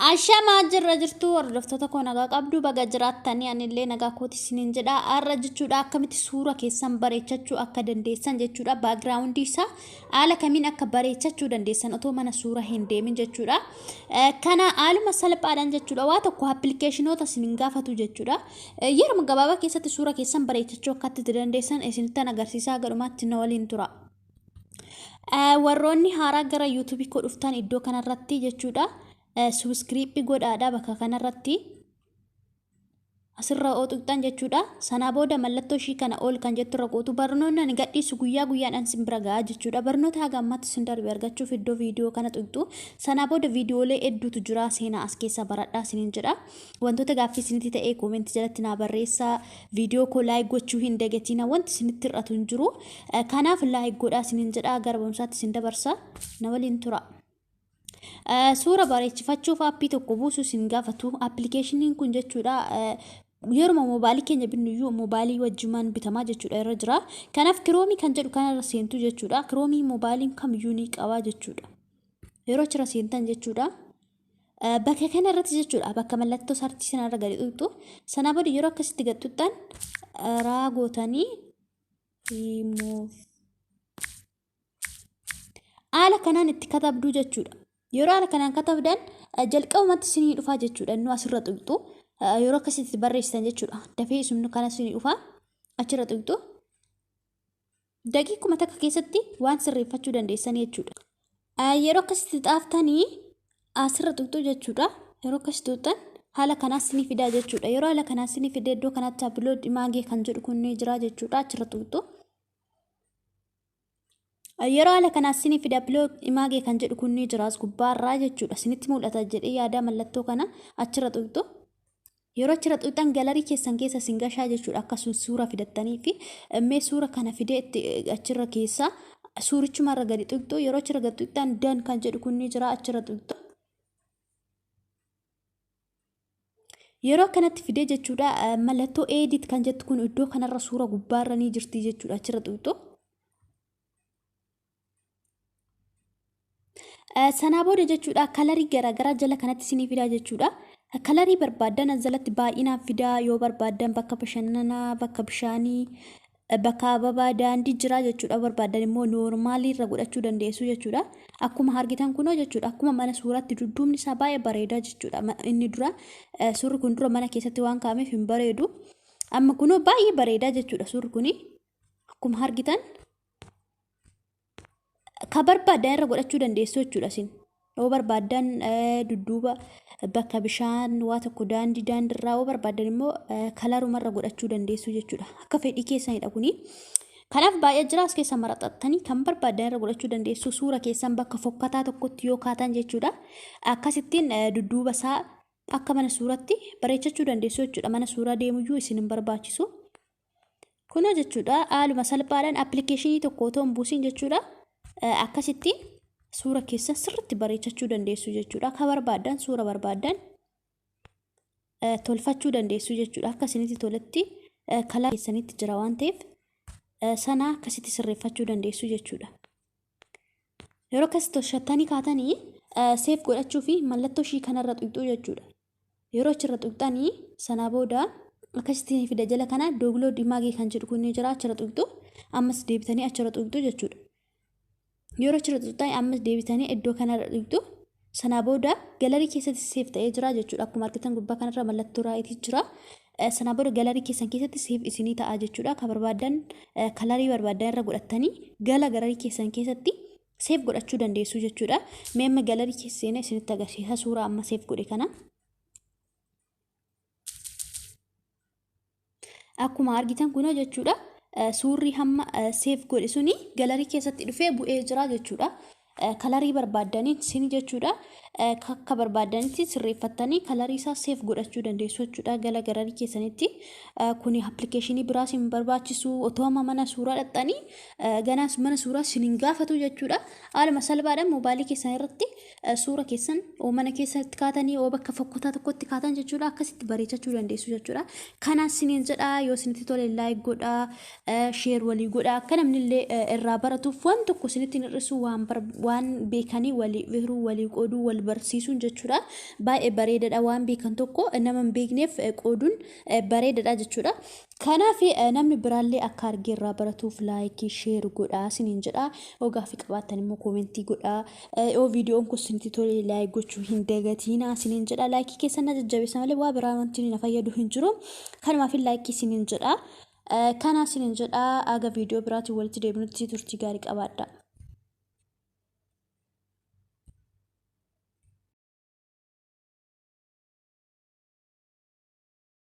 Ashamaa jirra jirtu hordoftoota koo, nagaa qabdu? Baga jiraattanii. Anillee nagaa kooti isiniin jedha. Har'a jechuudha akkamitti suura keessan bareechachuu akka dandeessan jechuudha. Backgroundii isaa haala kamiin akka bareechachuu dandeessan otoo mana suura hin deemin jechuudha. Kana haaluma salphaadhaan jechuudha, waa tokko appilikeeshinoota isin gaafatu jechuudha. Yeruma gabaabaa keessatti suura keessan bareechachuu akka itti dandeessan isinittan agarsiisaa, gadhumaatti na waliin tura. Warroonni haaraa gara YouTubeii koo dhuftan iddoo kanarratti jechuudha, subscribe godhaadha. Bakka kanarratti asirra oo tuqxan jechuudha. Sanaa booda mallattoo ishii kana ol kan jettu irra gootu. Barnoonni ani gadhiisu guyyaa guyyaadhaan sin bira ga'a jechuudha. Barnoota haga ammaatti sin darbe argachuuf iddoo viidiyoo kana tuqxu. Sanaa booda viidiyoolee hedduutu jira, seenaa as keessa baradhaa isiniin jedha. Wantoota gaaffii isinitti ta'ee koomentii jalatti naa barreessaa. Viidiyoo koo like gochuu hin dagatina. Wanti isinitti hir'atu hin jiru. Kanaaf like godhaa isiniin jedha. Gara barumsaatti isin dabarsa. Na waliin tura. Suura bareechifachuuf aappii tokko buusuu isin gaafatu. Appilikeeshiniin kun jechuudha, yeruma mobaayilii keenya binnuyyuu mobaayilii wajjumaan bitamaa jechuudha irra jira. Kanaaf Kiroomii kan jedhu kanarra seentu jechuudha. Kiroomii mobaayiliin kamiyyuu ni qabaa jechuudha. Yeroo achirra seentan jechuudha, bakka kana irratti jechuudha, bakka mallattoo sarchii sanarra gadi tuqxu. Sanaa booda yeroo akkasitti gad tuqxan raa gootanii remove haala kanaan itti katabduu jechuudha. Yeroo haala kanaan katabdan jalqabumatti isinii dhufaa jechuudha. Inni asirra tuqxu. Yeroo akkasitti barreessitan jechuudha, dafee isin kana isinii dhufaa, achirra tuqxu. Daqiiquma takka keessatti waan sirreeffachuu dandeessan jechuudha. Yeroo akkasitti xaaftanii asirra tuqxu jechuudha. Yeroo akkasitti tuqxan haala kanaas isinii fidaa jechuudha. Yeroo haala kanaas isinii fidee iddoo kanatti upload image kan jedhu kun ni jira jechuudha. Achirra tuqxu. Yeroo haala kanaas isinii fide, upload image kan jedhu kun ni jira as gubbaarraa jechuudha. Isinitti mul'ata jedhee yaada, mallattoo kana achirra tuqxu. Yeroo achirra tuqxan galarii keessan keessa isin gashaa jechuudha. Akkasuma suura fidattanii fi mee suura kana fidee itti achirra keessa suurichuma irra gadi tuqxu. Yeroo achirra gadi tuqxan done kan jedhu kun ni jira, achirra tuqxu. Yeroo akkanatti fidee jechuudha, mallattoo edit kan jettu kun iddoo kanarra suura gubbaarra ni jirti jechuudha, achirra tuqxu. Sanaa booda jechuudha kalarii garaagaraa jala kanatti isinii fidaa jechuudha. Kalarii barbaaddan as jalatti baay'inaan fidaa. Yoo barbaaddan bakka bashannanaa, bakka bishaanii, bakka ababaa, daandii jira jechuudha. Barbaaddan immoo normalii irra godhachuu dandeessu jechuudha. Akkuma argitan kunoo jechuudha, akkuma mana suuraatti dudduubni isaa baay'ee bareedaa jechuudha. Inni dura suurri kun dura mana keessatti waan kaa'ameef hin bareedu. Amma kunoo baay'ee bareedaa jechuudha suurri kuni. Akkuma argitan ka barbaaddan irra godhachuu dandeessu jechuudha isin. Yoo barbaaddan dudduuba bakka bishaan waa tokko, daandii, daandiirraa, yoo barbaaddan immoo kalaruma irra godhachuu dandeessu jechuudha. Akka fedhii keessanidha kuni. Kanaaf baay'ee jira, as keessa maraxattanii kan barbaaddan irra godhachuu dandeessu. Suura keessan bakka fokkataa tokkotti yoo kaatan jechuudha, akkasittiin dudduuba isaa akka mana suuratti bareechachuu dandeessu jechuudha. Mana suuraa deemuyyuu isin hin barbaachisu. Kunoo jechuudha, haaluma salphaadhaan appilikeeshinii tokko otoo hin buusin jechuudha, akkasitti suura keessan sirriitti bareechachuu dandeessu jechuudha. Akka barbaaddan suura barbaaddan tolfachuu dandeessu jechuudha. Akka isinitti toletti kalaa keessanitti jira waan ta'eef sana akkasitti sirreeffachuu dandeessu jechuudha. Yeroo akkasitti tolchattanii kaatanii save godhachuu fi mallattoo ishii kanarra tuqxuu jechuudha. Yeroo achirra tuqxanii sanaa booda akkasitti fida. Jala kana download image kan jedhu kun ni jira, achirra tuqxu. Ammas deebitanii achirra tuqxu jechuudha. Yeroo achirra tuqxanii ammas deebitanii iddoo kanarra tuqxu. Sanaa booda galarii keessatti save ta'ee jira jechuudha. Akkuma argitan gubbaa kanarra mallattoo rightii jira. Sanaa booda galarii keessan keessatti save isinii ta'a jechuudha. Kan barbaaddan kalarii barbaaddan irra godhattanii gala galarii keessan keessatti save godhachuu dandeessu jechuudha. Mee amma galarii keessa seenee isinitti agarsiisa suuraa amma save godhe kana. Akkuma argitan kunoo jechuudha, suurri hamma save godhe suni galarii keessatti dhufee bu'ee jira jechuudha. Kalarii barbaaddaniin isin jechuudha, akka barbaaddanitti sirreeffattanii kalarii isaa save godhachuu dandeessu jechuudha gala galarii keessanitti. Kuni appilikeeshinii biraas hin barbaachisu. Otoo amma mana suuraa dhaxxanii ganaas mana suuraa isin hin gaafatu jechuudha. Haaluma salphaadhaan mobaayilii keessan irratti suura keessan oo mana keessatti kaatanii oo bakka fokkotaa tokkotti kaatan jechuudha, akkasitti bareechachuu dandeessu jechuudha. Kanaas isiniin jedha, yoo isinitti tole like godhaa, share walii godhaa, akka namni illee irraa baratuuf. Waan tokko isinitti hin hir'isu. Waan Waan beekanii walii hiruu, walii qooduu, wal barsiisuun jechuudha. Baay'ee bareedaadha. Waan beekan tokko nama hin beekneef qooduun bareedaadha jechuudha. Kanaaf namni biraallee akka argee irraa baratuuf like, share godhaa isiniin jedha. Yoo gaaffii qabaattan immoo comment godhaa. Yoo viidiyoon kun isinitti tole, like gochuu hin dagatiinaa isiniin jedha. Like keessan na jajjabeessa malee waa biraa wanti na fayyadu hin jiru. Kanumaaf like isiniin jedha. Kana isiniin jedha. Aga viidiyoo biraatiin walitti deebinutti turtii gaarii qabaadha.